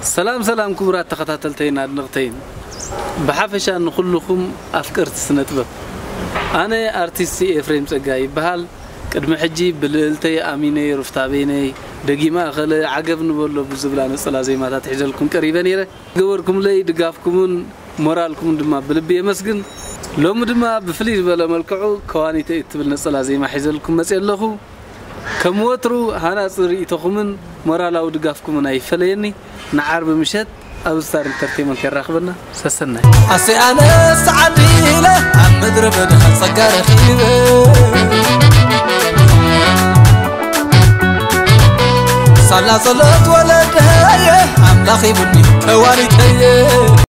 ሰላም ሰላም ክቡራት ተኸታተልተይን ኣድነቕተይን፣ ብሓፈሻ ንኹልኹም ኣፍቀርቲ ስነ ጥበብ። ኣነ ኣርቲስት ኤፍሬም ጸጋይ ይበሃል። ቅድሚ ሕጂ ብልእልተይ ኣሚነይ ሩፍታ በይነይ ደጊማ እኸለ ዓገብ ንበሎ ብዝብላ ነጸላ ዜማታት ሒዘልኩም ቀሪበ ነይረ። ገበርኩምለይ ድጋፍኩምን ሞራልኩምን ድማ ብልቢ የመስግን። ሎሚ ድማ ብፍልይ ዝበለ መልክዑ ከዋኒተይ እትብል ነጸላ ዜማ ሒዘልኩም መጽየ ኣለኹ። ከም ወትሩ ሃናጺ ርእይቶኹምን ሞራላዊ ድጋፍኩምን ኣይፈለየኒ። ንዓርቢ ምሸት ኣብ ስታር ኢንተርቴይመንት የራኽበና። ሰሰናይ። ኣሰይ ኣነ ሰዓዲለ ኣብ ምድሪ በዳ ጸጋ ረኺበ። ሳላ ጸሎት ወለደየ ኣምላኽ ይቡኒ ከዋኒተየ።